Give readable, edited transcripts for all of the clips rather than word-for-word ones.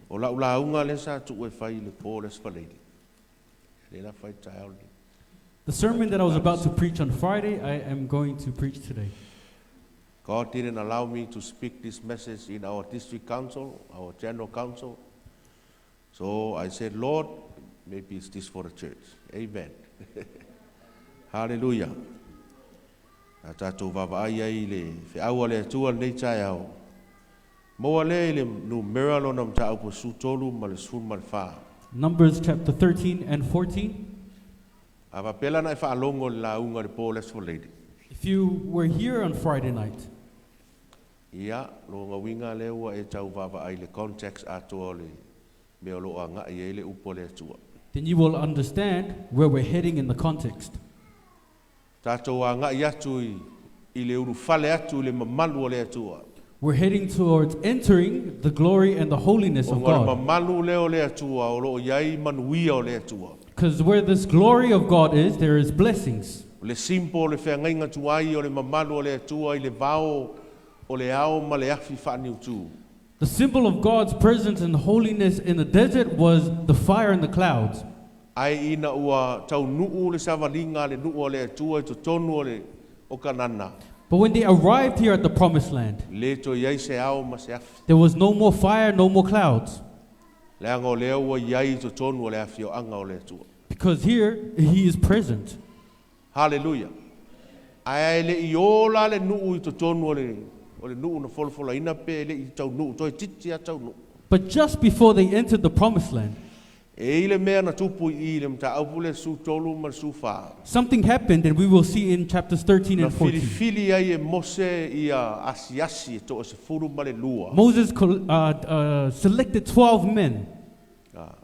O lau lauga lea sa tuu e fai i le po o le Aso Faraile, lea la fai taeao lenei. The sermon that I was about to preach on Friday, I am going to preach today. God didn't allow me to speak this message in our district council, our general council. So I said, "Lord, maybe it's this for the church." Amen. Hallelujah. A tatou vaavaai ai i le feau a le Atua lenei taeao. Maua lea i le Numera lona mataupu 13 ma le 14. Numbers chapter 13 and 14. A faapea la na e faalogo i le lauga i le po o le Aso Faraile. If you were here on Friday night, Ia, lona uiga lea ua e tau vaavaai i le context atoa o le mea o lo o agai ai le upu a le Atua. Then you will understand where we're heading in the context. Tatou agai atu i, i le ulufale atu i le mamalu o le Atua. We're heading towards entering the glory and the holiness of Ona o le God. Mamalu lea o le Atua o lo o i ai manuia o le Atua. Because where this glory of God is, there is blessings. O le symbol o le feagaiga tuai o le mamalu o le Atua i le vao o le ao ma le afi faaniutu. The symbol of God's presence and holiness in the desert was the fire and the clouds. Ae ina ua taunuu le savaliga a le nuu a le Atua i totonu o le o Kanana, But when they arrived here at the promised land, le toe i ai se ao ma se afi. There was no more fire, no more clouds. Leaga o lea ua i ai i totonu o le afioaga o le Atua. Because here he is present. Haleluia! Ae e le i ola le nuu i totonu o le, o le nuu na folafolaina pe e le i taunuu, toeitiiti lava taunuu. But just before they entered the promised land, E i le mea na tupu i i i le mataupu lea 13 ma le 14. Something happened, and we will see in chapters 13 Na and 14. filifili ai e Mose ia asiasi e 12. Moses selected 12 men. A,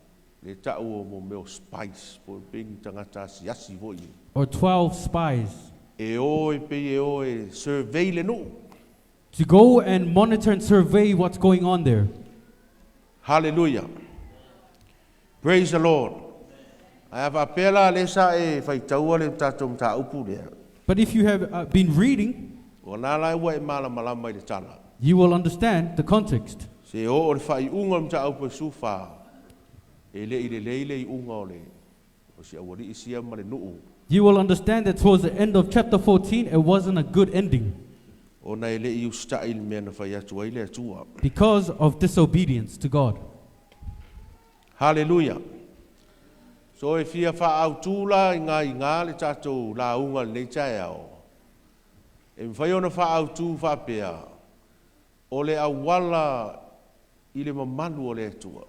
le tau o mo mea o spies, po o pei ni tagata asiasi foi ia. Or 12 spies. E o e pei e o e survey le nuu. To go and monitor and survey what's going on there. Hallelujah. Praise the Lord. Ae a faapea la lea sa e faitaua le tatou mataupu lea. But if you have been reading, O na la ua e malamalama i le tala. You will understand the context. Se oo le faaiuga o le mataupu e 14, e le i lelei le iuga o le o si aualii sia ma le nuu. You will understand that towards the end of chapter 14, it wasn't a good ending. Ona e le i usitai i le mea na fai atu ai le Atua. Because of disobedience to God. Haleluia! So e fia faaautu la i ngā i ngā le tatou lauga i lenei taeao. E mafai ona faaautu faapea, o le auala i le mamalu o le Atua.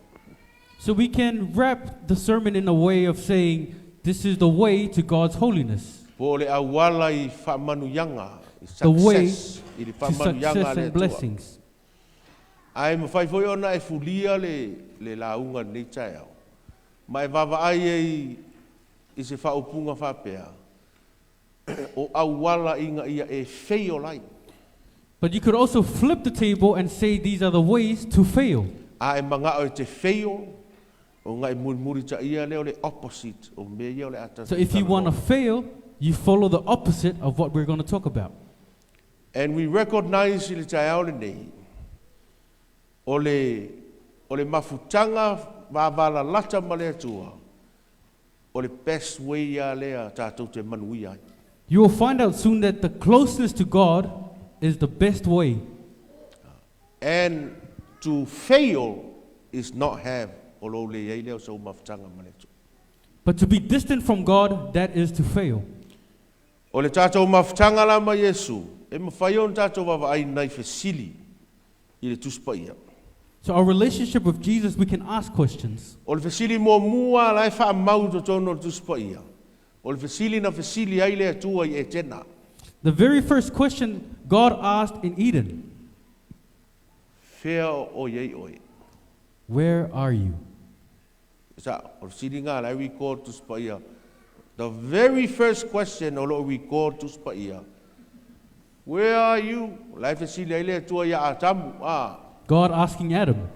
So we can wrap the sermon in a way of saying this is the way to God's holiness. Po o le auala i faamanuiaga, i The way success, i le to faamanuiaga success a le and Atua. Blessings. Ae mafai foi ona e fulia le, le lauga i lenei taeao, ma e vaavaai ai i se faaupuga faapea, o auala ina ia e fail ai. But you could also flip the table and say these are the ways to fail. A e manao e te fail, ona e mulimulitaia lea o le opposite o mea ia o le a So tatou if you want to talanoa. Fail, you follow the opposite of what we're going to talk about. And we recognize i le taeao lenei, o le, o le mafutaga vavalalata ma le Atua, o le best way lava lea tatou te manuia ai. You will find out soon that the closeness to God is the best way. And to fail is not have o lou leai lea o sou mafutaga ma le Atua. But to be distant from God, that is to fail. O le tatou mafutaga la ma Iesu, e mafai ona tatou vaavaai i nai fesili i le Tusi Paia. So our relationship with Jesus, we can ask questions. O le fesili muamua la e faamau i totonu o le Tusi Paia, o le fesili na fesili ai le Atua i Etena. The very first question God asked in Eden. Fea o i ai oe? Where are you? Sa, o le fesili la e record Tusi Paia. The very first question o lo o record Tusi Paia. Where are you? La e fesili ai le Atua ia Atamu. Ah. God asking Adam.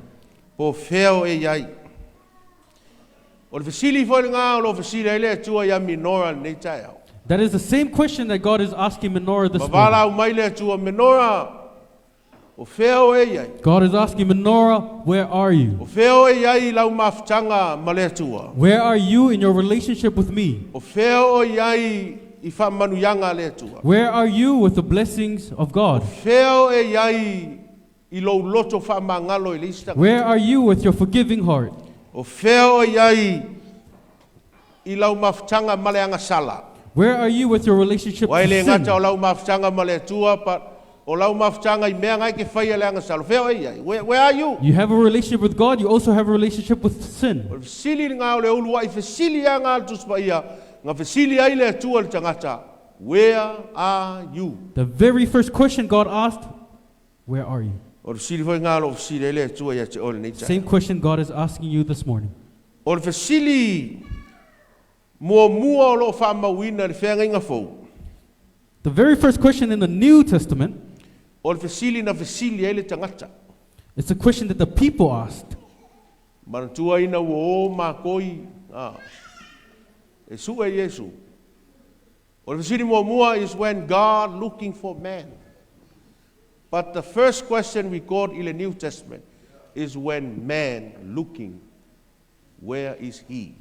Po fea o e i ai. O le fesili foi lena o lo o fesili ai le Atua ia Minora lenei taeao. That is the same question that God is asking Minora this Ma morning. valaau mai le Atua, Minora, O fea o e iai. God is asking Menorah, where are you? O fea o e iai i lau mafutaga ma le Atua. Where are you in your relationship with me? O fea o iai i faamanuiaga a le Atua. Where are you with the blessings of God? Fea o e iai i lou loto faamagalo i le isi tagata. Where are you with your forgiving heart? O fea o iai i lau mafutaga ma le agasala. Where are you with your relationship Ua e to le gata o sin? lau mafutaga ma le Atua, but o lau mafutaga i mea ngai ke faia le agasala. O fea o e iai? Where are you? You have a relationship with God, you also have a relationship with sin. O le fesili lena o le uluai fesili lava lena a le Tusi Paia, na fesili ai le Atua i le tagata, Where are you? The very first question God asked, Where are you? O le fesili foi lena o lo o fesili ai le Atua ia te oe i lenei Same taeao. question God is asking you this morning. O le fesili muamua o lo o faamauina i le Feagaiga Fou, The very first question in the New Testament, o le fesili na fesili ai le tagata. it's a question that the people asked. Manatua ina ua o mākou a, e sue Iesu. O le fesili muamua is when God looking for man. But the first question we got in the New Testament is when man looking, where is he?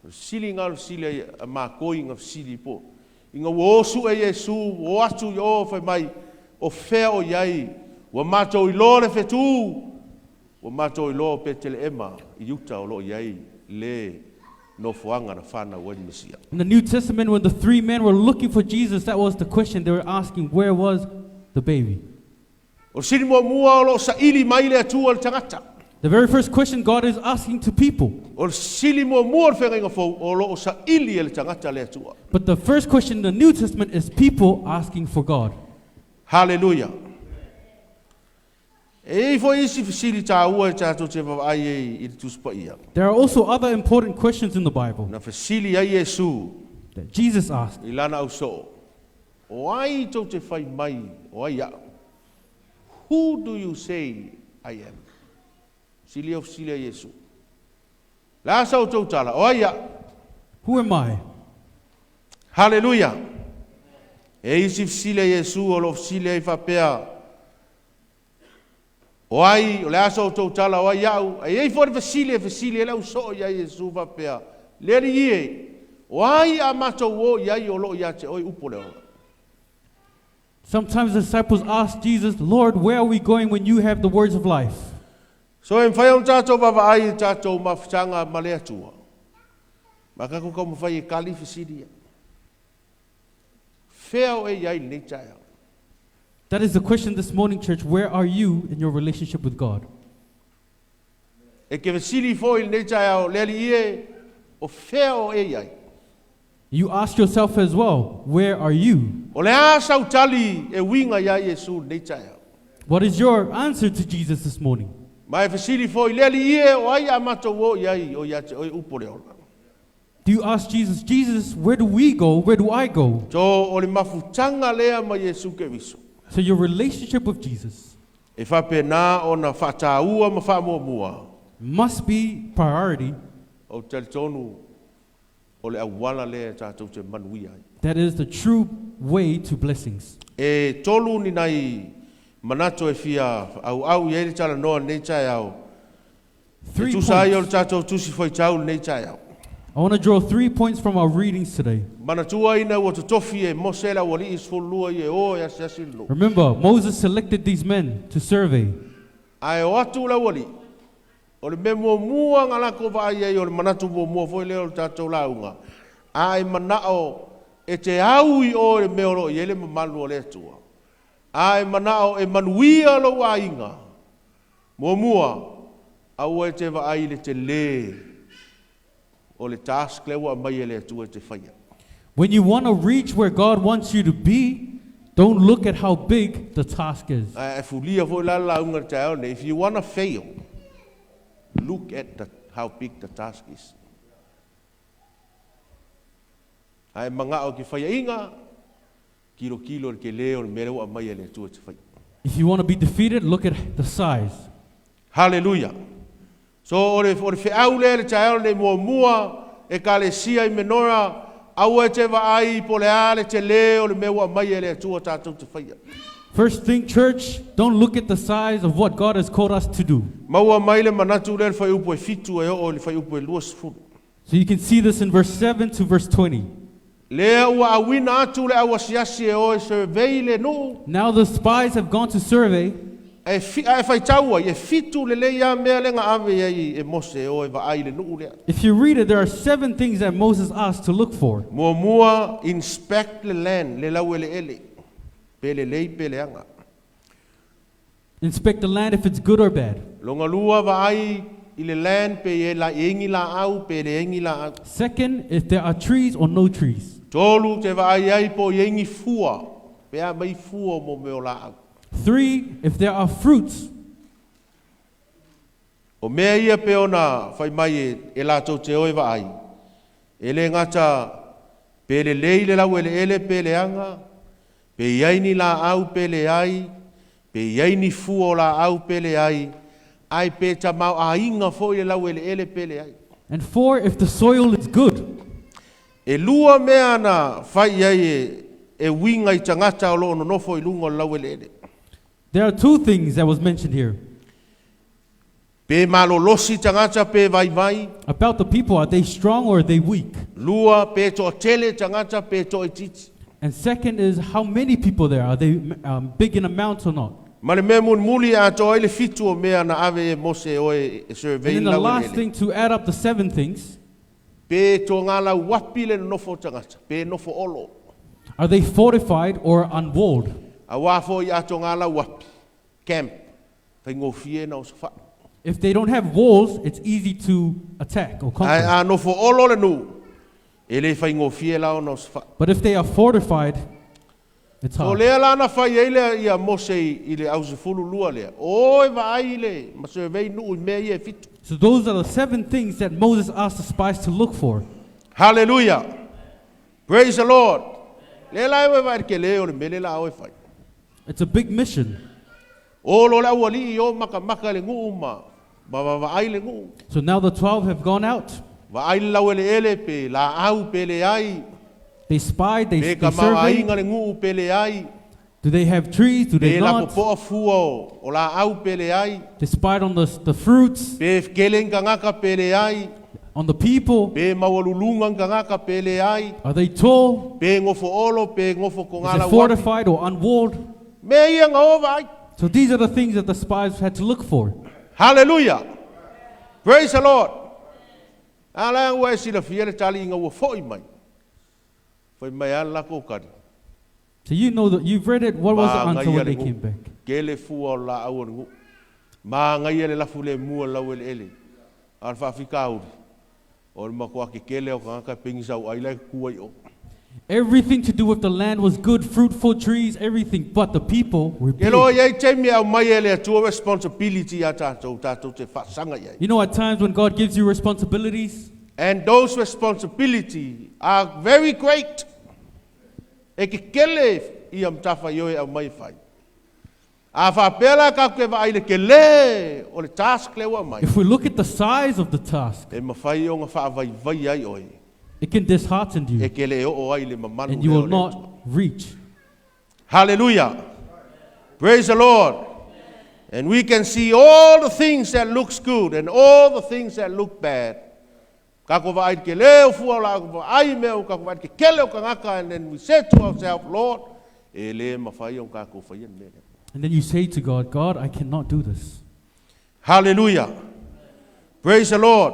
O le fesili lena o le fesili a mākou nga fesili po. Ina ua o sue Iesu, ua o atu i o fai mai, o fea o i ai, ua matou iloa le fetu, ua matou iloa o Peteleema i uta o lo o i ai le nofoaga na fanau ai le Mesia. In the New Testament, when the three men were looking for Jesus, that was the question they were asking, where was the baby? O le fesili muamua o lo o saili mai le Atua i le tagata. The very first question God is asking to people. O le fesili muamua o le Feagaiga Fou o lo o saili e le tagata le Atua. But the first question in the New Testament is people asking for God. Haleluia! E i ai foi isi fesili taua e tatou te vaavaai ai i le Tusi Paia. There are also other important questions in the Bible Na fesili ai Iesu that Jesus asked. i lana ausoo, O ai tou te fai mai, o ai au? Who do you say I am? Fesili ia o fesili a Iesu. Le a sa outou tala, o ai au? Who am I? Haleluia! E isi fesili a Iesu o lo o fesili ai faapea, O ai, o le a sa outou tala, o ai au? E i ai foi le fesili e fesili ai le ausoo ia Iesu faapea, Le Alii e, o ai a matou o i ai o lo o ia te oe upu o le ola? Sometimes the disciples ask Jesus, Lord, where are we going when you have the words of life? So e mafai ona tatou vaavaai i tatou mafutaga ma le Atua, ma tatou taumafai e kali fesili ia. Fea o e i ai i lenei taeao? That is the question this morning, church. Where are you in your relationship with God? E ke fesili foi i lenei taeao, Le Alii e, o fea o e i ai? You ask yourself as well, where are you? O le a sau tali e uiga iā Iesu i lenei taeao? What is your answer to Jesus this morning? Ma e fesili foi, Le Alii e, o ai a matou o i ai o ia te oe upu o le ola? Do you ask Jesus, Jesus, where do we go? Where do I go? So o le mafutaga lea ma Iesu Keriso. So your relationship with Jesus E faapena ona faataua ma faamuamua. must be priority. Ou te talitonu o le auala lea tatou te manuia ai. That is the true way to blessings. E tolu ni nai manatu e fia auau i ai le talanoa i lenei taeao, e Three tusa ai o le points. tatou Tusi Faitau i lenei taeao. I want to draw three points from our readings today. Manatua ina ua totofi e Mose le aualii 12 ia e o e asiasi le nuu. Remember, Moses selected these men to survey. Ae o atu le aualii, o le mea muamua na latou vaai ai, o le manatu muamua foi lea o le tatou lauga, a e manao e te au i o i le mea o lo o i ai le mamalu o le Atua, a e manao e manuia lou aiga, muamua, aua e te vaai i le telē o le task lea ua aumai e le Atua e te faia. When you want to reach where God wants you to be, don't look at how big the task is. Ae fulia foi la le lauga i le taeao lenei, if you wanna fail, look at the, how big the task is. Ae manao ki faiaiga, kilokilo i le tele o le mea lea ua aumai e le Atua e te faia. If you want to be defeated, look at the size. Haleluia! So o le, o le feau lea i le taeao lenei muamua, Ekalesia i Menorah, aua e te vaai po o le a le tele o le mea ua aumai e le Atua tatou te faia. First thing, church, don't look at the size of what God has called us to do. Maua mai le manatu lea i le fuaiupu e 7 e oo i le fuaiupu e 20. So you can see this in verse 7 to verse 20. Lea ua auina atu le au asiasi e o e survey le nuu. Now the spies have gone to survey, E fi, ae faitau ai, e fitu lelei lava mea lea na ave i ai e Mose e o e vaai i le nuu lea. If you read it, there are seven things that Moses asked to look for. Muamua, inspect le land, le laueleele, pe lelei pe leaga. Inspect the land if it's good or bad. Lona lua, vaai i le land pe i ai ni laau pe leai ni laau. Second, if there are trees or no trees. Tolu, te vaai ai po o i ai ni fua, pe a aumai fua mo mea o laau. Three, if there are fruits. O mea ia pei ona fai mai e latou te o e vaai, e le gata pe lelei le laueleele pe leaga, pe i ai ni laau pe leai, pe i ai ni fua o laau pe leai, ae pe tamaoaiga foi le laueleele pe leai. And four, if the soil is good. E lua mea na fai i ai e uiga i tagata o lo o nonofo i luga o le laueleele. There are two things that was mentioned here. Pe malolosi tagata pe vaivai. About the people, are they strong or are they weak? Lua, pe toatele tagata pe toaitiiti. And second is how many people there are, are they big in amount or not? Ma le mea mulimuli e atoa ai le fitu o mea na ave e Mose e o e survey And then le the last laueleele. thing to add up the seven things. Pe toagalau api le nonofo o tagata, pe nofo olo. Are they fortified or unwalled? Auā foi a toagalau api, camp, faigofie na osofai. If they don't have walls, it's easy to attack or conquer. Ae a nofo olo le nuu, e le faigofie la ona osofai. But if they are fortified, it's So hard. lea la na fai ai lea ia Mose i le au 12 lea, o e vaai i le ma survey nuu i mea ia e fitu. So those are the seven things that Moses asked the spies to look for. Hallelujah! Praise the Lord! Lea la e oe vaai i le kele o le mele la oe fai. It's a big mission. O lo le aualii o makamaka i le nuu ma ma vaavaai le nuu. So now the 12 have gone out. Vaai le laueleele pe laau pe leai. They spied, they, Pe they surveyed. kamaoaiga le nuu pe leai. Do they have trees? Do they Pe not? lapopoa fua o laau pe leai. They spied on the fruits, Pe kele ni tagata pe leai. on the people. Pe maualuluga ni tagata pe leai. Are they tall? Pe gofo olo pe gofo Is it kogala uapi. fortified or unwalled? Mea ia na o vaai. So these are the things that the spies had to look for. Hallelujah! Praise the Lord! A la ua e silafia le tali ina ua foi mai. Fai mai a le lakou kali. So you know that you've read it. What was the answer Māngaia when le they nuu. came back? Kele fua o laau o le nuu. Māngaia le lafu lemu o le laueleele. A o le faafitauli, o le matua kekele o tagata e pegi sau ai la e kukua i o. Everything to do with the land was good, fruitful trees, everything, but the people were Ke loa big. i ai taimi e aumai e le Atua responsibility iā tātou, tātou te faasaga i ai. You know, at times when God gives you responsibilities, And those responsibility are very great. E kekele ia matafaioi e aumai e fai. A faapea la tatou te vaai i le kele o le task lea ua aumai, if we look at the size of the task, e mafai ona faavaivaia ai oe, it can dishearten e you ke le oo ai i le mamalu and you lea o will le not Atua. reach. Hallelujah. Praise the Lord. And we can see all the things that looks good and all the things that look bad. Kako vaai ke leo fua la vaai mea o kako vaai ke kele o kangaka and then we say to ourselves, Lord, e le mawhai o kako whai e mele. And then you say to God, God, I cannot do this. Hallelujah. Praise the Lord.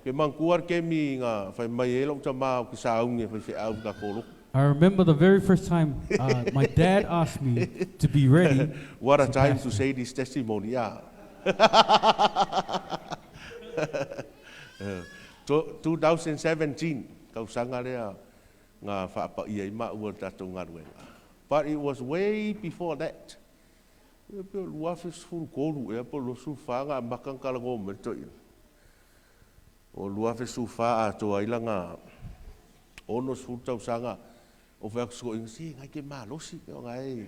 Ke mangkua ke mi nga whai mai e lau tama o ki sa aunge whai whai au ka kolo. I remember the very first time my dad asked me to be ready. What a time to say this testimony, yeah. 2017, tausaga lea na faapaia ai maua le tatou galuega. But it was way before that. Ia pe o 2013 ea po o 24 na amata ona talanoa mai le toeaina. O 2014 atoa ai lana 60 tausaga o fai atu soʻoiga, se ngai ke malosi pe o ngai.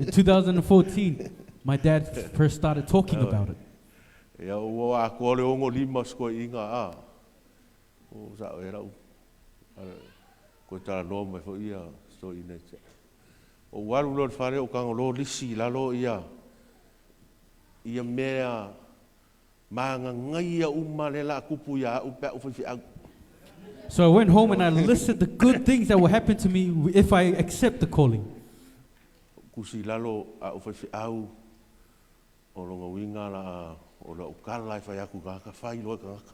In 2014, my dad first started talking about it. Ia ua atoa le 65 o sikoiga a. O sa'o e la'u koe talanoa mai foi ia soʻoiga ia te a'u. Ou alu loa i le fale ou tago loa lisi i lalo ia ia mea magagaia uma lea o le a tupu ia au pe a ou faifeau. So I went home and I listed the good things that will happen to me if I accept the calling. Ou tusi i lalo a ou faifeau, o lona uiga o le a o lau tala e fai atu i tagata, fai loa e tagata.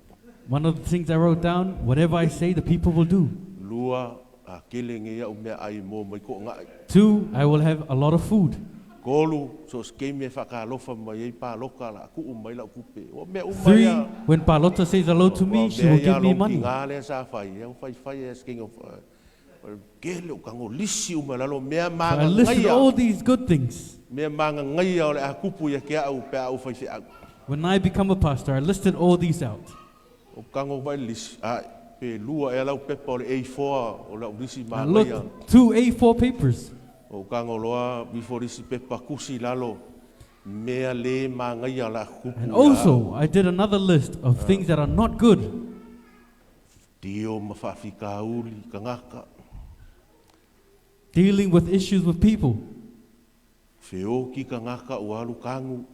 One of the things I wrote down, whatever I say, the people will do. Lua, a tele nei au meaai e maua mai ai toagai. Two, I will have a lot of food. Tolu, so o se taimi e faatalofa mai ai Paloka o le a tuu mai lau tupe. Ua mea uma Three, ia. when Palota says hello to Ua me, she mea will ia give a me lou money. tina lea sa fai, ia ua faifai ai se taimi o o le tele o tago lisi uma i lalo, mea So I listed magagaia, all these good things. mea magagaia o le a tupu ia te au pe a ou faifeau. When I become a pastor, I listed all these out. Ou tago vaai le lisi, ai, pe lua ea lau pepa o le A4 o lau lisi I magaia. looked two A4 papers. Ou tago loa ifo le isi pepa tusi i lalo, mea le magaia o le a tupu And ia au. also, I did another list of things that are not good. Tio ma faafitauli tagata, Dealing with issues with people, feoki tagata ua alu tanu,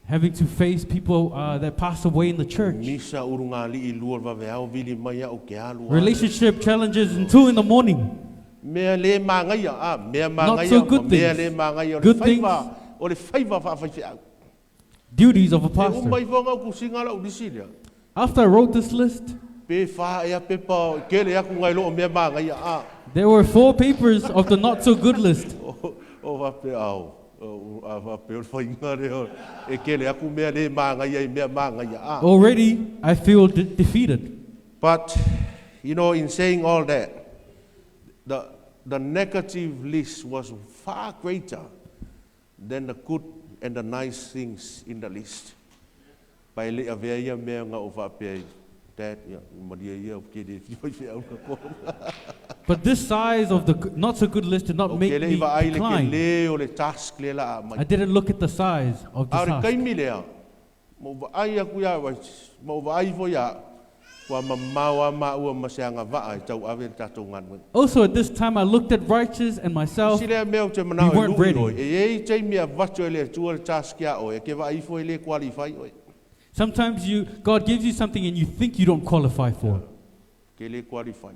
having to face people that pass away in the church, misa ulugalii 2 o le vaveao vili mai au ke alu alu. Relationship challenges in 2 in the morning. Mea le magaia, a mea Not magaia so ma good mea things. le magaia o le Good things. faiva, o le faiva faafaifeau. Duties of a E pastor. uma ifo ona ou tusiga lau lisi lea. After I wrote this list, Pe fa ea pepa kele aku ngai loo mea magaia a. there were four papers of the not so good list. O o faapea ao. O a faapea o le faiga lea e kele aku mea le magaia i mea magaia a. Already, I feel defeated. But, in saying all that, the negative list was far greater than the good and the nice things in the list. Pa e le avea ia mea nga o faapea ai, Dad, ia, malie ia o ke le fia faifeau na kona. But this size of the not so good list did not O make ke le me i vaai le ke decline. le o le task le la a mai. I didn't look at the size of the A o le task. taimi lea, ma ou vaai aku ia wai, ma ou vaai foi ia, ua mamao a maua ma se agavaa e tauave le tatou galuega. Also, at this time, I looked at Righteous and myself. Isi lea mea ou te We manao e weren't lui ready. oi, e i ai taimi e avatu e le Atua le task ia oe, e ke vaai ifo e le qualify oe. Sometimes God gives you something and you think you don't qualify for it. Ke le qualify.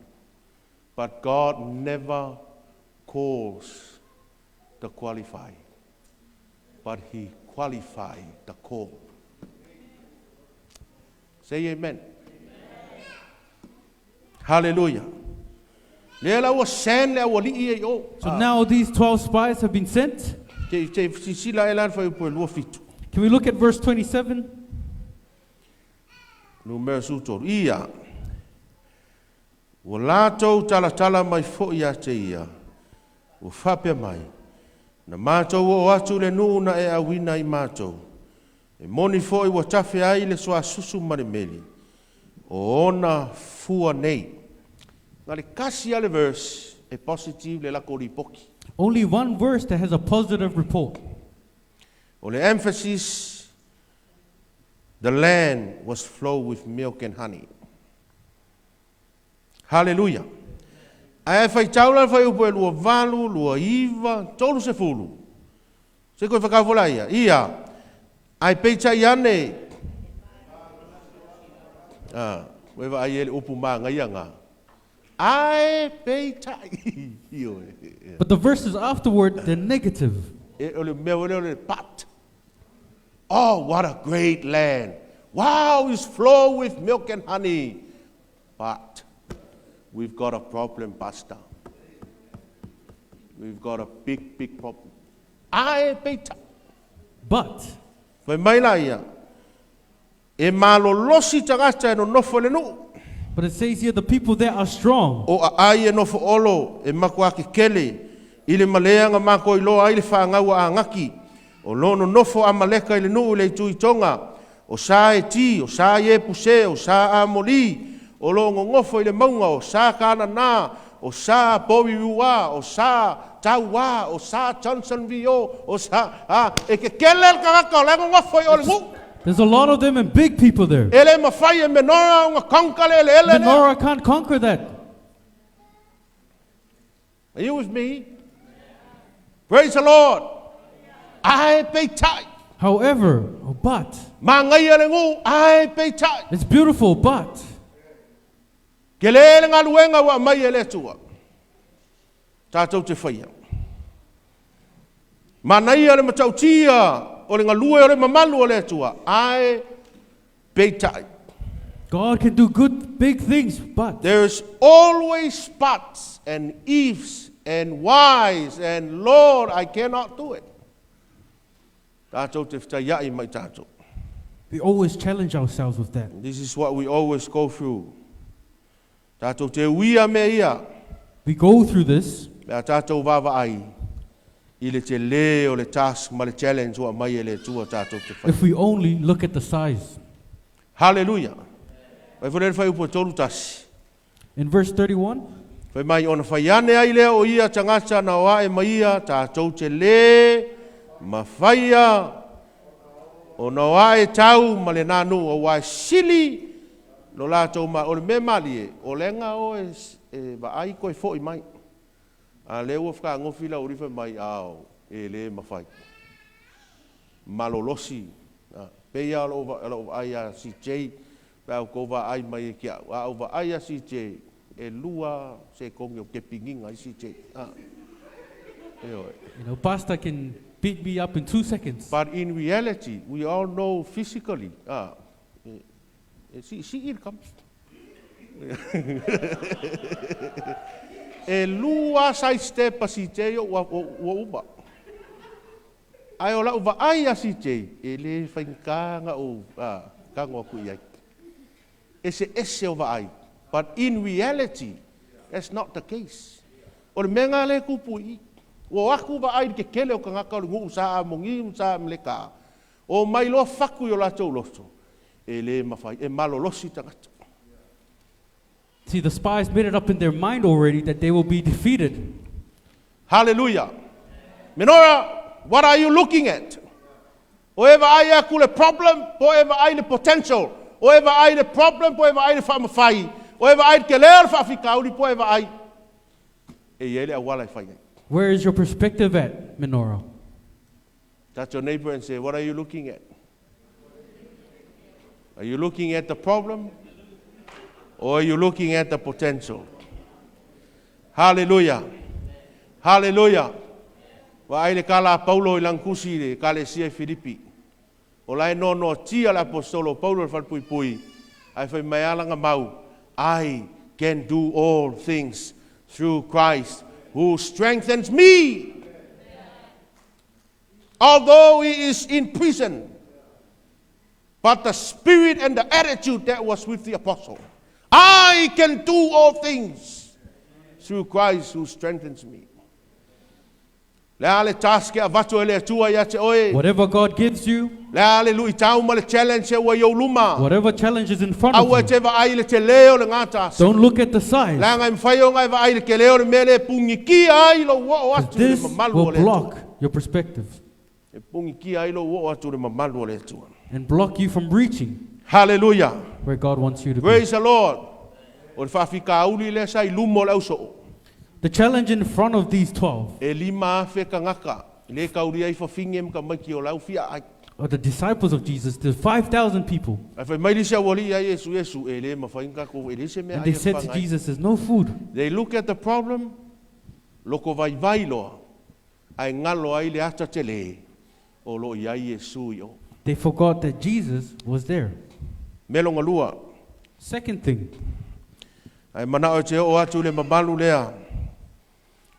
But God never calls the qualified, but He qualifies the called. Say amen. Hallelujah. Lea la ua send le aualii e i o. So now these 12 spies have been sent. Te, te sisila e la le fuaiupu e 27. Can we look at verse 27? Numera 13. Ia, ua latou talatala mai foi ia te ia, ua faapea mai, Na matou oo atu i le nuu na e auina ai matou. E moni foi ua tafe ai le suasusu ma le meli, o ona fua nei. Na o le tasi lava le verse e positive le latou lipoti. Only one verse that has a positive report. O le emphasis, the land was flow with milk and honey. Hallelujah. Ae faitau la le fuaiupu e 28, 29, 30. Se koe whakau la ia. Ia, ae peitai ane. Ah, ua e vaai e le upu māngaia ngā. Ae peitai. Ioe. But the verses afterward, they're negative. E, o le mea o le but. Oh, what a great land. Wow, it's flow with milk and honey. But we've got a problem, Pastor. We've got a big, big problem. Ae peitai. But Fai mai la ia, e malolosi tagata e nonofo i le nuu. But it says here the people there are strong. O aai e nofo olo e matua kekele i le malea na matou iloa ai le fanau a Anaki. O lo o nonofo Amaleka i le nuu i le itu i Toga, o sa Eti, o sa Iepuse, o sa Amoli, o lo o nonofo i le mauga, o sa Kanana, o sa Powiua, o sa Tauā, o sa Johnson VO, o sa, a, e kekele le tagata o la e nonofo i o le nuu. There's a lot of them and big people there. E le mafai e Menorah ona conquer le eleele lea. Menorah can't conquer that. Are you with me? Praise the Lord. Ae peitai. However, but, Magaia le nuu, ae peitai. It's beautiful, but Tele le galuega ua aumai e le Atua. Tatou te faia. Manaia le matautia o le galue o le mamalu o le Atua. Ae peitai. God can do good, big things, but There's always buts and ifs and whys and Lord, I cannot do it. Tatou te fetaiai ma i tatou. We always challenge ourselves with that. This is what we always go through. Tatou te uia mea ia. We go through this Pe a tatou vaavaai i le tele o le task ma le challenge ua aumai e le Atua tatou te fai. If we only look at the size. Hallelujah. Vaai foi lea i le fuaiupu e 31. In verse 31, Fai mai ona fai ane ai lea o ia tagata na o ae ma ia tatou te le mafaia ona o ae tau ma lenā nuu auā e sili lo latou ma o le mea malie o lega oe e vaai koe fo'i mai a lea ua fekagofi lau alii fai mai ao e le mafai malolosi pei a o lou vaai ia CJ pe a outou vaai mai e ke au a ou vaai ia CJ e lua sekogi o kepigiga ai CJ ioe. Pastor can beat me up in 2 seconds. But in reality, we all know physically, e siisii le tama. E lua side step a CJ o ua, ua uma. Ae o lau vaai a CJ, e le faigata na ou tago atu i ai. Ese ese o vaai. But in reality, that's not the case. O le mea ngā le tupu i. Ua o atu vaai i le tetele o tagata o le nuu sa amogi ma sa ameleka. O mai loa fatu i o latou loto. E le mafai, e malolosi tagata. See, the spies made it up in their mind already that they will be defeated. Hallelujah. Menorah, what are you looking at? O e vaai aku le problem, po e vaai le potential. O e vaai le problem, po e vaai le faamafai. O e vaai le ke leo le faafikauli, po e vaai. E i ai le auala e fai ai. Where is your perspective at, Menorah? Touch your neighbor and say, "What are you looking at? Are you looking at the problem or are you looking at the potential?" Hallelujah. Hallelujah. Vaai le tala a Paulo i lana tusi i le ekalesia i Filipi. O la e noanoatia le aposetolo o Paulo i le falepuipui, ae fai mai lava lana mau, "I can do all things through Christ who strengthens me." Although he is in prison, but the spirit and the attitude that was with the apostle, "I can do all things through Christ who strengthens me." Le a le task e avatu e le Atua ia te oe. Whatever God gives you, Le a le luitau ma le challenge e ua i ou luma. Whatever challenge is in front of Aua e you, te vaai i le tele o lena task. Don't look at the size. Leaga e mafai ona e vaai i le tele o le mea lea e pugikia ai lou oo atu i le This mamalu o will le Atua. Block your perspective E pugikia ai lou oo atu i le mamalu o le Atua. And block you from reaching Hallelujah. Where God wants you to be. Praise the Lord. O le faafikauli lea sa i luma o le ausoo. The challenge in front of these 12 E 5,000 tagata. Le kaulia i fafine ma tamaiti o lau fia ai. Or the disciples of Jesus, the 5,000 people. Ae fai mai le isi aualii ia Iesu, Iesu, e le mafai ona tatou, e leai se mea And they ai e said to faga ai. Jesus, "There's no food." They look at the problem, loko vaivai loa, ae galo ai le ata tele o loo i ai Iesu i o. They forgot that Jesus was there. Mea lona lua, Second thing, ae manao e te oo atu i le mamalu lea.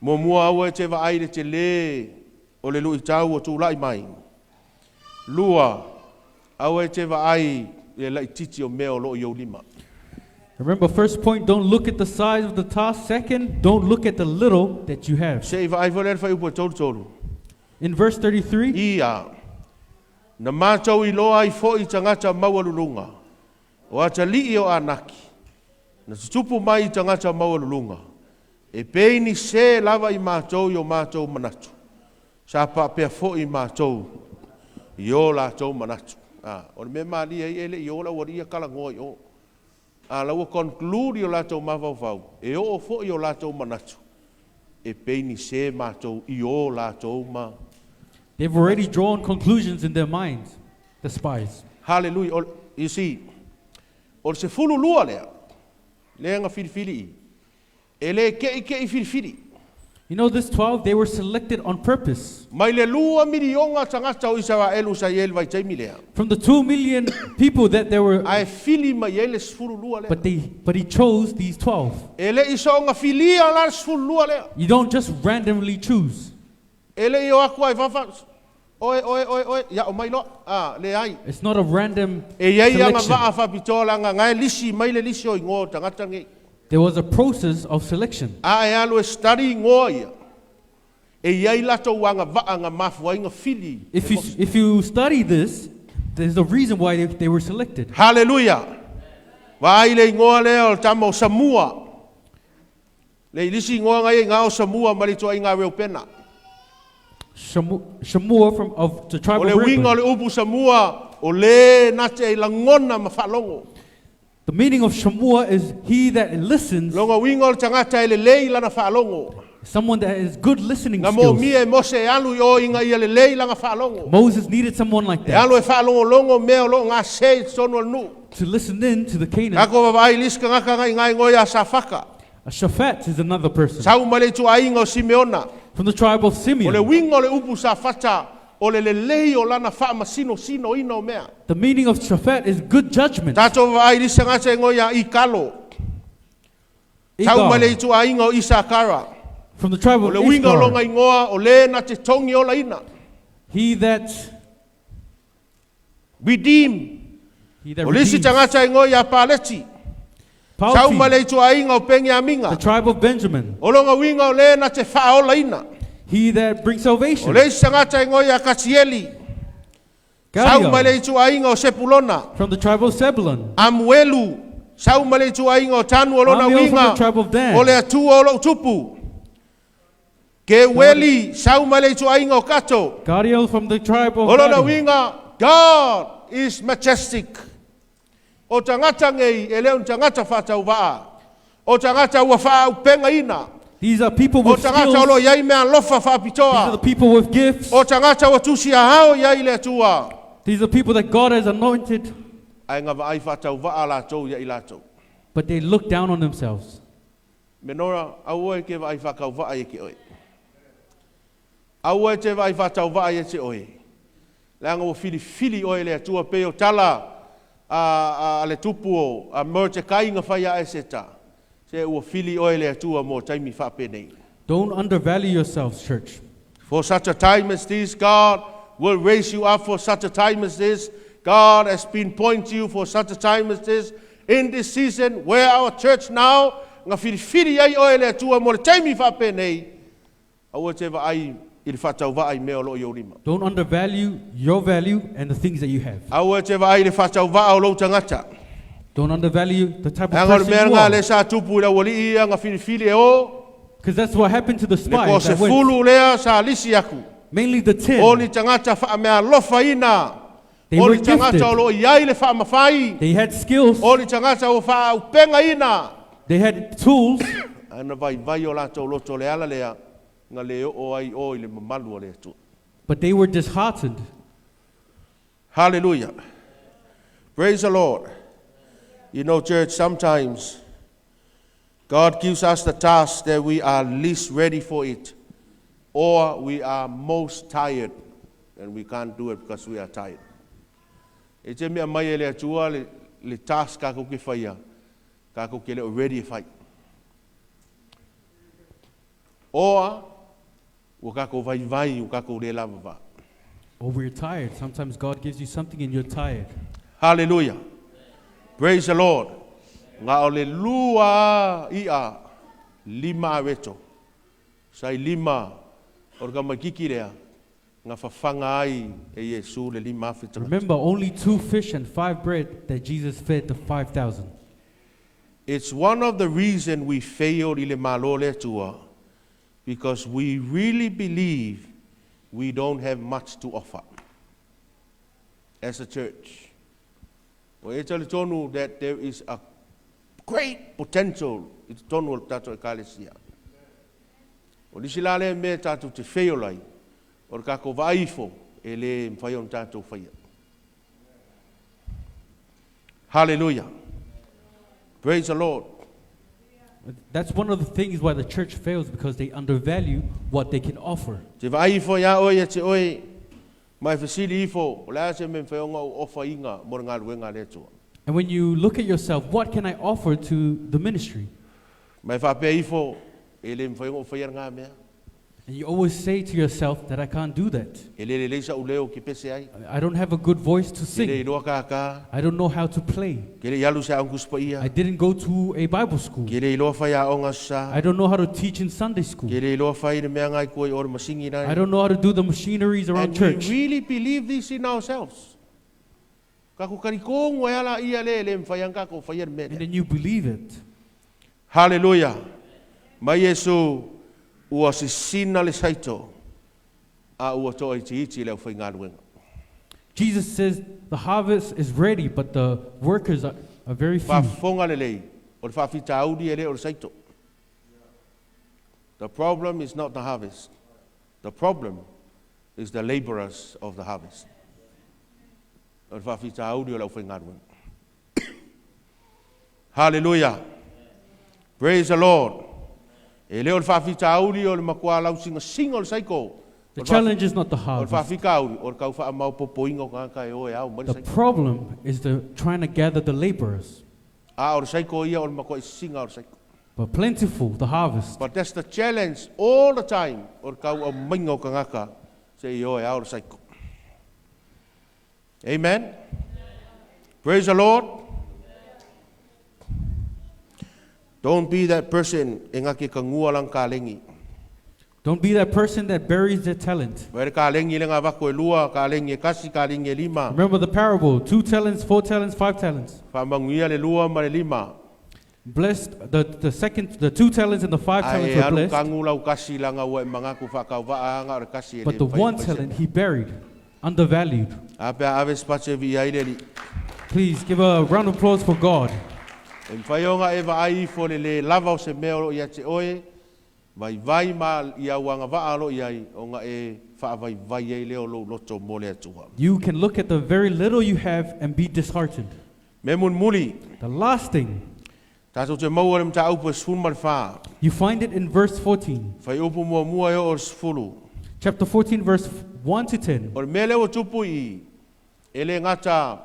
Muamua aua e te vaai i le tele o le luitau ua tulai mai. Lua, aua e te vaai i le laitiiti o mea o loo i ou lima. Remember, first point, don't look at the size of the task. Second, don't look at the little that you have. Se i vaai foi lea i le fuaiupu e 33. In verse 33, Ia, na matou iloa ai foi tagata maualuluga, o atalii o Anaki, na tutupu mai i tagata maualuluga, e pei ni sē lava i matou i o matou manatu. Sa faapea foi i matou i o latou manatu. Ah, o le mea malie ai e le i o le aualii ia talanoa i o. A la ua conclude i o latou mafaufau, e oo foi i o latou manatu. E pei ni se matou i o latou ma. They've already drawn conclusions in their minds, the spies. Hallelujah. You see, o le 12 lea, lea na filifili i, e le ke'i ke'i filifili. This 12, they were selected on purpose. Mai le 2 miliona tagata o Isaraelu sa i ai le vaitaimi lea. From the 2 million people that there were, Ae fili mai ai le 12 lea. but he chose these 12. E le i soonga filia la le 12 lea. You don't just randomly choose. E le i o aku ai fafa, oe, oe, oe, oe, ia o mai loa, ah, le ai. It's not a random E iai anga selection. vaa faapitoa laga gae lisi mai le lisi o igoa o tagata nei. There was a process of selection. A e alu e study igoa ia. E iai latou agavaa ga mafuaiga fili. If you study this, there's a reason why they were selected. Haleluia. Vaai le igoa lea o le tama o Samua. Le lisi igoa ngai e ngā o Samua ma le ituaiga Reupena. Shammua from of the tribe O le of uiga o Reuben. le upu Samua o le na te i lagona ma faalogo. The meaning of Shammua is he that listens, Longa uiga o le tagata e lelei lana faalogo. Someone that has good listening Na skills. mōmia e Mose e alu i o inga ia lelei lana faalogo. Moses needed someone like E that alu e faalogologo mea o loo gase i totonu o le nuu. To listen in to the Canaan. Kako vavaai lisi kagaka ngai ngai ngoi a Safaka. A Shaphat is another person Sau ma le ituaiga o Simeona. From the tribe of O le Simeon. uiga o le upu Safata o le lelei o lana faamasinosiноina o mea. The meaning of Shaphat is good judgment. Tatou vavaai lisi tagata e ngoi a Ikalo. Sau ma le Igal, ituaiga o Isakara. From the tribe O of le uiga o longa Issachar. igoa o le na te togi olaina. He that Redeem. he that O le isi redeems. tagata e ngoi a Paleti. Sau ma le Palti, ituaiga o the Peniamiga. Tribe of Benjamin. O longa uiga o le na te faaolaina. He that brings O salvation. le isi tagata e ngoi a Katieli. Sau ma le Gadiel, ituaiga o Sepulona. From the tribe of Zebulun. Amuelu. Sau ma le ituaiga o Tanu o lona Amiel from the uiga. Tribe of Dan. O le Atua o lou tupu. Keueli. Sau ma le ituaiga o Kato. Gadiel from the tribe of O lona Gadi. uiga, God is majestic. O tagata nei, e le o ni tagata faatauvaa. O tagata ua faaaupegaina. These are people O with tagata o skills. lo iai mea alofa These are faapitoa. the people with gifts. O tagata ua tusi ahao iai le Atua. These are people that God has anointed, Ae ga vaai faatauvaa latou ia i latou. But they look down on themselves. Menora, aua e ke vaai faakauvaa ia te oe. Aua e te vaai faatauvaa ia te oe. Leaga ua filifili oe le Atua pei o tala a le tupu o a Mordecai ga fai a Eseta. Se ua fili oe le Atua mo taimi faapenei. Don't undervalue yourselves, church. For such a time as this, God will raise you up for such a time as this. God has pinpointed you for such a time as this. In this season, where our church now, nga filifili ai oe le Atua mo le taimi faapenei, aua te vaai i le faatauvaa i mea o loo i ou lima. Don't undervalue your value and the things that you have. Aua te vaai i le faatauvaa o lou tagata. Don't undervalue the type of Aga o le person mea you nga are. le sa tupu i le aualii ia nga filifili e o, Because that's what happened to the le spies ko se that went. fulu lea sa lisi aku. Mainly the O ni 10. tagata faamealofaina. They O were ni tagata gifted. o loo iai le faamafai. They had skills. O ni tagata ua faaupegaina. They had tools. Ae na vaivai o latou loto le ala lea, nga le oo ai o i le mamalu o le Atua. But they were disheartened. Hallelujah. Praise the Lord. Church, sometimes God gives us the task that we are least ready for it, or we are most tired, and we can't do it because we are tired. E te mea mai e le Atua le task kākou ke whaia, kākou ke leo ready e whai. Oa, ua kākou vai vai, ua kākou le lava va. Or we're tired. Sometimes God gives you something and you're tired. Hallelujah. Praise the Lord. Nga o le lua ia lima aweto. Sai lima o le kamakiki lea. Nga whawhanga ai e Iesu le 5,000 tagata. Remember, only two fish and five bread that Jesus fed the 5,000. It's one of the reason we failed i le malo le Atua because we really believe we don't have much to offer as a church. O e tali tonu that there is a great potential i tonu o le tatou ekalesia. O nisi la lea mea tatou te fail ai, o le tatou vaai ifo e le mafai ona tatou faia. Hallelujah. Praise the Lord. That's one of the things why the church fails, because they undervalue what they can offer. Te vaai ifo ia oe ia te oe, ma e fesili ifo, o le a se mea e mafai ona ou ofaina mo le galuega a le Atua. And when you look at yourself, what can I offer to the ministry? Ma e faapea ifo, e le mafai ona ou faia lena mea. And you always say to yourself that I can't do that. E le lelei sa'u leo ou te pese ai. I don't have a good voice to Ke le sing. iloa kākā. I don't know how to play. Ke le i alu i se aoga Tusi Paia. I didn't go to a Bible school. Ke le iloa fai aoga Aso Sa. I don't know how to teach in Sunday school. Ke le iloa fai le mea ngai kua i o le masini I nai. don't know how to do the machineries around And we church. really believe this in ourselves. Kako karikōngu e ala ia le le mwhai ang kako whai le mea. And then you believe it. Hallelujah. Mai Iesu ua sisina le saito a ua toa iti iti le au whai. Jesus says the harvest is ready, but the workers are very few. Whaafonga le lei, o le whaafitauli e le o le saito. The problem is not the harvest. The problem is the laborers of the harvest. O le whaafitauli o le au whai. Hallelujah. Praise the Lord. E le o le whaafitauli o le makua lau singa singa o le saiko. The challenge is not the O le harvest. whaafikauri o le kau wha mau popoinga o ngā kai o e au mai le The saiko. problem is the trying to gather the laborers. A o le saiko ia o le makua i singa o le saiko. But plentiful, the harvest. But that's the challenge all the time o le kau au mainga o kangaka se i o e au le saiko. Amen. Praise the Lord. Don't be that person e ngake kangua lang ka lengi. Don't be that person that buries their talent. Where ka lengi le ngā vako e lua, ka lengi e kasi, ka lengi e lima. Remember the parable, 2 talents, 4 talents, 5 talents. Whamanguia le lua ma le lima. Blessed, the second, the 2 talents and the 5 talents Ai were alu blessed. kangu lau kasi langa ua e mangaku whakau waa anga o le kasi e But le the whai 1 whai talent he buried, undervalued. A pea ave spache vi ai le li. Please give a round of applause for God. E mwhaionga e vaai ifo le le lava o se mea o lo ia te oe, vai vai ma ia uanga waa lo ia o nga e wha vai vai e leo lo loto mo le atua. You can look at the very little you have and be disheartened. Me mun muli, The last thing, tātou te maua le mta upu e sfulu ma le wha. you find it in verse 14. Whai upu mua mua e o le sfulu. Chapter 14, verse 1 to 10. O le mea leo tupu i, e le ngata,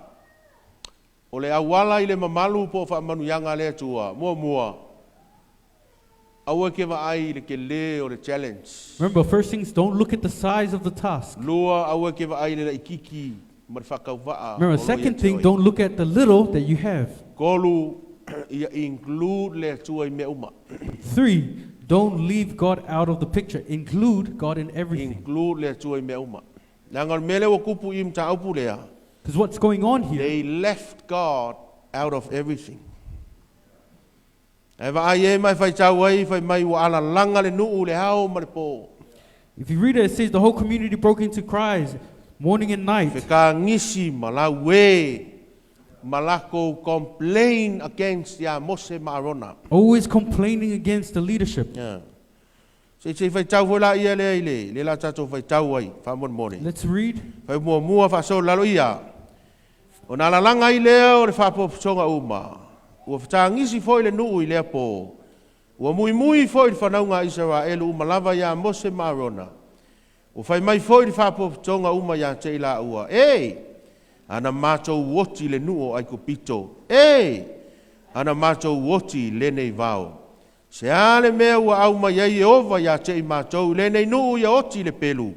o le awala i le mamalu po wha manuyanga le atua, mua mua, aua ke vaai i le ke le o le challenge. Remember, first things, don't look at the size of the task. Lua aua ke vaai le laikiki ma le whakauwaa. Remember, o lo ia second te thing, oi. don't look at the little that you have. Kolu, ia include le atua i mea uma. 3, don't leave God out of the picture. Include God in everything. Include le atua i mea uma. Nanga o le mea leo kupu i mta upu lea. Because what's going on here, They left God out of everything. E vaai e mai whai tau ai, whai mai ua ala langa le nuu le hao ma le pō. if you read it, it says the whole community broke into cries, morning and night. Wheka ngisi ma lau e, ma lako complain against ia Mose ma Arona. Always complaining against the leadership. Yeah. Se se whai tau foi la ia lea i le, le la tātou whai tau ai, wha mon mone. Let's read. Whai mua mua wha so lalo ia. O nā lalanga i lea o le whapopotonga uma. Ua whatangisi foi le nuu i lea pō. Ua mui mui foi le whanaunga Israelu uma lava ia Mose ma Arona. Ua whai mai foi le whapopotonga uma ia te ila ua. E! Ana mātou oti le nuu o Aikupito. E! Ana mātou oti le nei vao. Se ale mea ua au mai ai e ova ia te i mātou le nei nuu ia oti le pelu.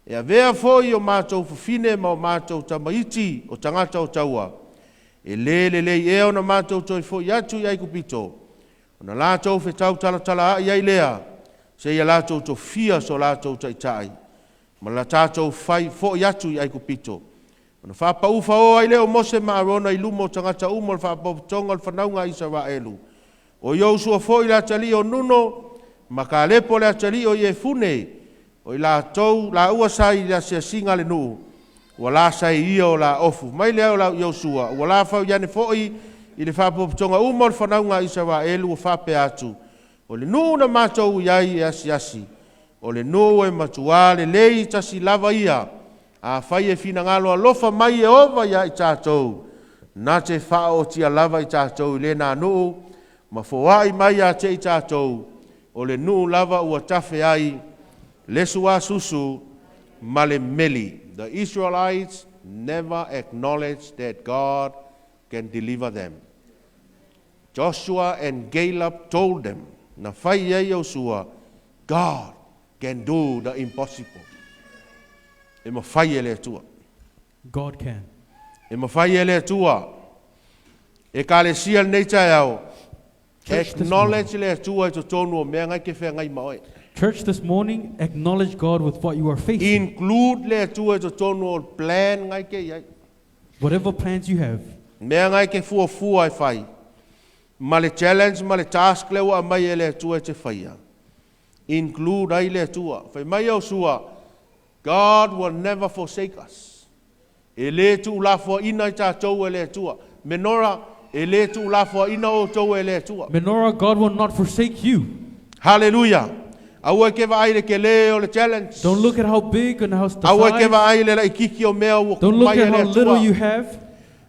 E avea foi o mātou fufine ma o mātou tamaiti o tangata o taua. E le le lei ea ona mātou toi foi atu i Aikupito. Ona lātou whetau talatala ai ai lea. Se ia lātou to fia so lātou taitai. Ma la tātou whai foi atu i Aikupito. Ona whapaufa o ai leo Mose ma Arona i lumo o tangata umo le whapopotonga o le whanaunga Israelu. O Iosua foi le atali o Nuno, ma ka lepo le atali o Iefune, o i lātou, la ua sai i la siasinga le nuu. Ua la sai ia o la ofu. Mai lea o la Iosua, ua la fau iane foi i le whapopotonga uma o le whanaunga Israelu ua whape atu. O le nuu na mātou i ai e asiasi. O le nuu e matuā lelei tasi lava ia. Afai e finagalo alofa mai Ieova iā i tatou, na te faaootia lava i tatou i lena nuu, ma foai mai ia te i tatou, o le nuu lava ua tafe ai le suasusu ma le meli. The Israelites never acknowledged that God can deliver them. Joshua and Caleb told them, na fai ai Iosua, God can do the impossible. E mafai e le Atua. God can. E mafai e le Atua. Ekalesia lenei taeao. Church this Acknowledge le Atua i totonu o mea ngai ke whengai ma oe. Church this morning, acknowledge God with what you are facing. Include le Atua i totonu o plan ngai ke iai. Whatever plans you have, Mea ngai ke fuafua e fai. Ma le challenge ma le task le ua mai e le Atua e te whaia. Include ai le Atua. Fai mai Iosua, God will never forsake us. E le tuulafoaina i tatou e le Atua. Menora, e le tuulafoaina outou e le Atua. Menorah, God will not forsake you. Hallelujah. Aua ke vaai le kele o le challenge. Don't look at how big and how the Aua ke size. vaai le laitiiti o mea ua Don't look mai e at le how little Atua. you have.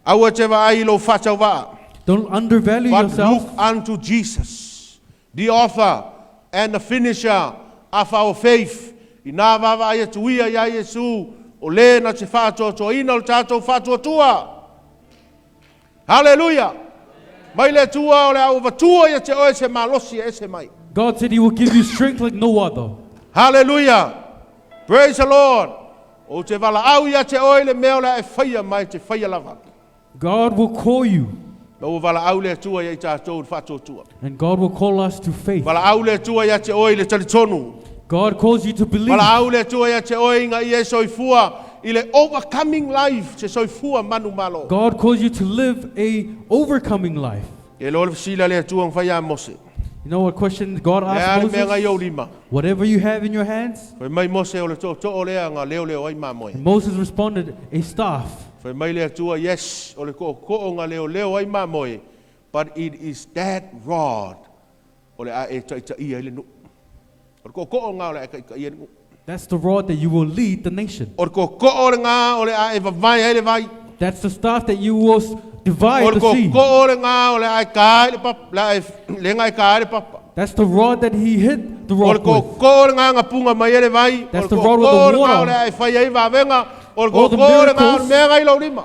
Aua te vaai lo whatau. Don't undervalue But yourself. look unto Jesus, the author and the finisher of our faith. Ina vaavaai atu ia ia Iesu, o le na te whaatoatoaina o le tātou whaatuatua. Hallelujah. Mai le Atua o le a uvatua ia te oe se malosi e ese mai. God said He will give you strength like no other. Hallelujah. Praise the Lord. O te valaau ia te oe le mea o le a e whaia mai te whaia lava. God will call you, Ma ua valaau le Atua ia i tātou le whaatuatua. and God will call us to faith. Valaau le Atua ia te oe le talitonu. God calls you to believe. Valaau le Atua ia te oe ina ia e soifua i le overcoming life, se soifua manumalo. God calls you to live a overcoming life. E lo le fesili a le Atua na fai ia Mose. You know what question God Le asked a le mea ngai ou Moses? lima. Whatever you have in your hands. Fai mai Mose o le tootoo lea nga leoleo ai mamoe. And Moses responded, a staff. Fai mai le Atua, yes, o le kookoo nga leoleo ai mamoe, but it is that rod o le a e taitaia i le nuu. O le kookoo nga o le a e taitaia i le nuu. That's the rod that you will lead the nation. O le kookoo le nga o le a e vavae ai le vai. That's the staff that you will O divide le the sea. kookoo le nga o le a e ka ai le papa, le a e, le nga e ka ai le papa. That's the rod that he hit the O le rock with. kookoo le nga nga punga mai e le vai. O That's le the rod with the kookoo le nga water. o le a e fai ai vavenga. O le All the kookoo le nga o le miracles. mea ngai lau lima.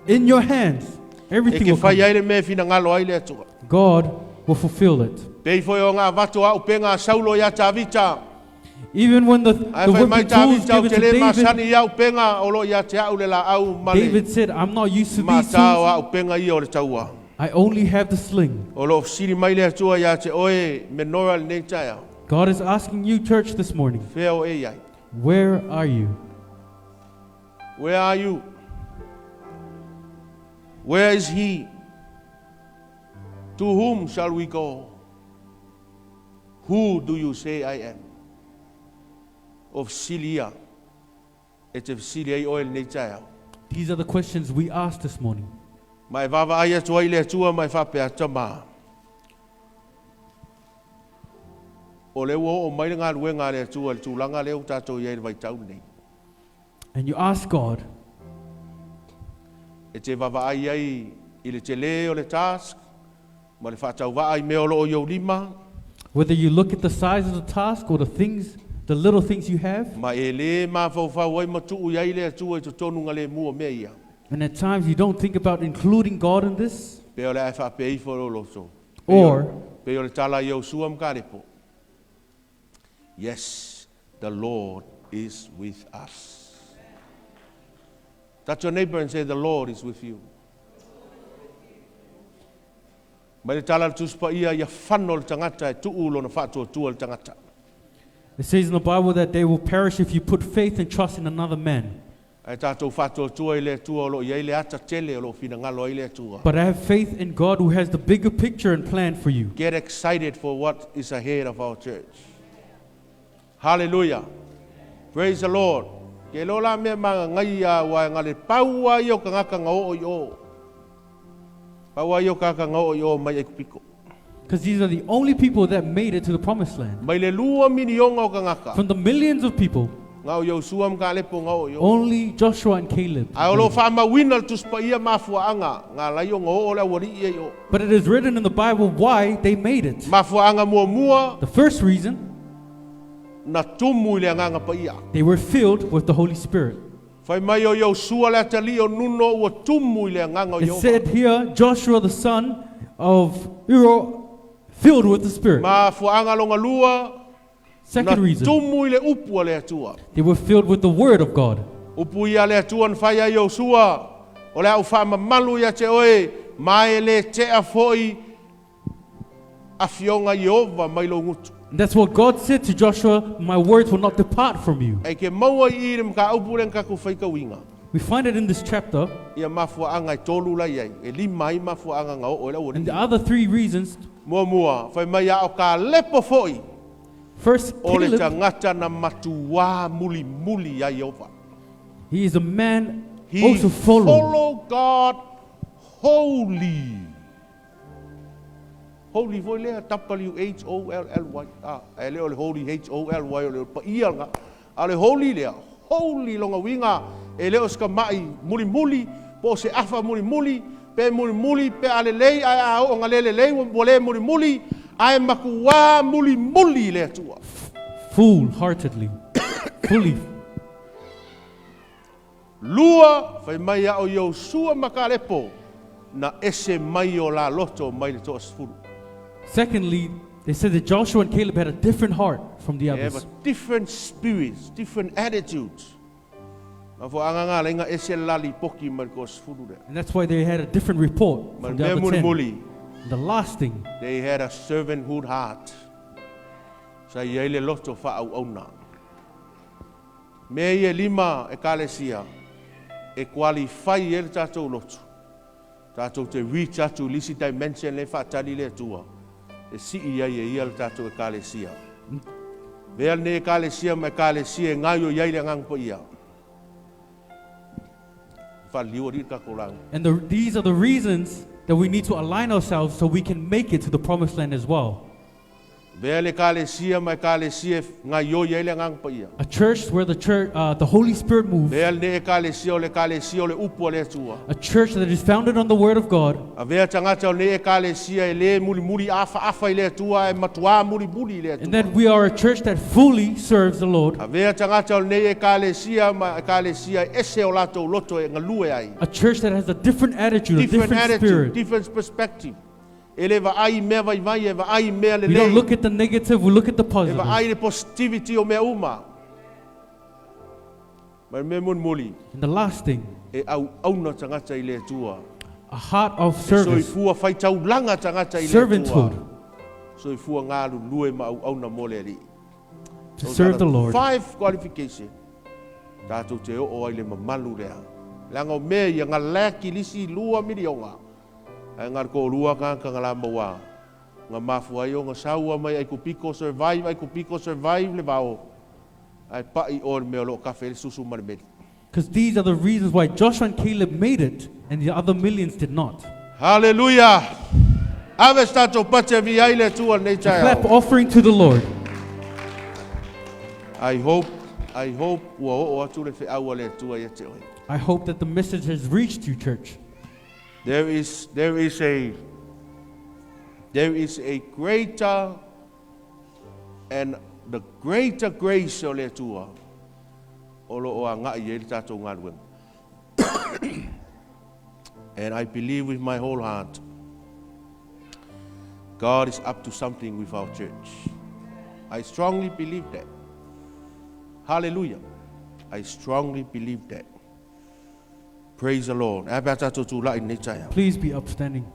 In your hands, E everything ke will fai come. ai le mea finagalo ai le Atua. God will fulfill it. Pei foi o ngā vato au penga a Saulo ia Tavita. Even when Ai the fai mai whipping tools Tavita o given te to le David, masani ia upenga o lo ia te au le la au ma le David said, I'm not used to these matao tools. a upenga ia o le taua. I only have the sling. O lo siri mai le Atua ia te oe menora lenei taeao. God is asking you, church, this morning, Whea o e iai. where are you? Where are you? Where is he? To whom shall we go? Who do you say I am? O silia. E te silia i oe lenei taeao. These are the questions we asked this morning. Ma e vava ai atu ai le Atua ma e faapea tama. O le ua oo mai le galuega a le Atua i le tulaga lea ua tatou i ai i le vaitau lenei. And you ask God, E te vavaai ai i le tele o le task, ma le faatauvaa i mea o loo i ou lima, whether you look at the size of the task or the things, the little things you have, ma e lē mafaufau ai ma tuu i ai le Atua i totonu ga lemu o mea ia. and at times you don't think about including God in this, Pe o le a e faapea ifo lou loto. or Pe o le tala i Iosua ma Kalepo. Yes, the Lord is with us. Touch your neighbor and say, the Lord is with you. Mai le tala le Tusi Paia ia fano le tagata e tuu lona faatuatua le tagata. it says in the Bible that they will perish if you put faith and trust in another man. Ae tatou faatuatua i le Atua o loo i ai le ata tele o loo finagalo ai le Atua. But have faith in God who has the bigger picture and plan for you. Get excited for what is ahead of our church. Hallelujah. Praise the Lord. Ke lo la mea magangai ia ua e ngale paua i o kangaka nga oo i o. Paua i o kangaka nga oo i o mai ai kupiko. Because these are the only people that made it to the promised land. Mai le 2 miliona o tagata. From the millions of people, Na o Iosua ma Kalepo nga o i o. only Joshua and Caleb Ae o lo made it. faamauina i le Tusi Paia mafuaaga na ala ai ona oo le aualii ia i o. But it is written in the Bible why they made it. Mafuaaga muamua The first reason, na tumu i le Agaga Paia. They were filled with the Holy Spirit. Fai mai o Iosua le atalii o Nuno ua tumu i le Agaga o It Ieova. said here, Joshua the son of Uro, filled with the Spirit. Mafuaaga longa lua na Second reason, tumu i le upu a le Atua. They were filled with the word of God. Upu ia a le Atua na fai ia Iosua, o le a ou faamamalu ia te oe, ma e lē tea foʻi afioga Ieova mai lou gutu. And that's what God said to Joshua: "My words will not depart from you." E ke maua i i le mataupu lea na tatou faitauina. We find it in this chapter. Ia mafuaaga e tolu la i ai, e lima ai mafuaaga na oo ai le And the aualii. other three reasons Muamua, fai mai a o Kalepo foʻi first, o le Caleb, tagata na matuā mulimuli ia Ieova. He is a man He also follow. Follow God wholly. Holy foi lea WHOLLY. Ah, e le o le holy HOLY o le paia nga. A le holy lea, holy longa uiga e le o se kamaʻi mulimuli po o se afa mulimuli pe mulimuli pe a lelei ae a oo ga lē lelei ua lē mulimuli ae matuā mulimuli i le Atua. Full heartedly. Fully. Lua, fai mai a o Iosua ma Kalepo na ese mai o la loto mai le 30. Secondly, they said that Joshua and Caleb had a different heart from the They have others. A different spirits, different attitudes. Mafuaaga ga ala ai ga ese le la lipoki mai le 30 lea. And that's why they had a different report Ma from le the mea other 10. mulimuli, And the last thing, they had a servanthood heart. Sa i ai le loto faaauauna. Mea ia e lima ekalesia, e qualify ai le tatou loto. Tatou te reach atu i le isi dimension le faatali le Atua. E sii ai e ia le tatou ekalesia. Vea lenei ekalesia ma ekalesia e gaioiai le Agaga Paia. Faaliliu alii le tatou lauga. And these are the reasons that we need to align ourselves so we can make it to the promised land as well. Vea le ekalesia ma ekalesia e gaioi ai le Agaga Paia. A church where the Holy Spirit moves. Vea lenei ekalesia o le ekalesia o le upu a le Atua. A church that is founded on the Word of God. Avea tagata o lenei ekalesia e lē mulimuli afaafa i le Atua e matuā mulimuli i le And Atua. that we are a church that fully serves the Lord. Avea tagata o lenei ekalesia ma ekalesia e ese o latou loto e galue ai. A church that has a different attitude, a Different different attitude, spirit. Different perspective. E lē vaai i mea vaivai e vaai i mea We don't lelei. look at the negative, we look at the E positive. vaai le positivity o mea uma. Ma le mea mulimuli, And the last thing, e auauna tagata i le Atua. A heart of E service, soifua faitaulaga tagata i le Atua. Servanthood, Soifua galulue ma auauna mo le Alii. To Those serve are the Lord. five qualification. Tatou te oo ai le mamalu lea. Leaga o mea ia nga laki lisi 2 miliona. Ae nga ko lua ka ka la maua. Nga mafua ai o nga saua mai ai kupiko survive ai kupiko survive le vao. Ai pai o le mea o lo kafe le susu ma le meli. Because these are the reasons why Joshua and Caleb made it and the other millions did not. Hallelujah. Ave se tatou pate e viia ai le Atua lenei Clap taeao. Offering to the Lord. I hope ua oo atu le feau a le Atua ia te oe. I hope that the message has reached you, church. There is a greater and the greater grace o le Atua o lo o agaʻi ai le tatou galuega. And I believe with my whole heart God is up to something with our church. I strongly believe that. Hallelujah. I strongly believe that. Praise the Lord. Ae pe a tatou tulaʻi lenei taeao. Please be upstanding.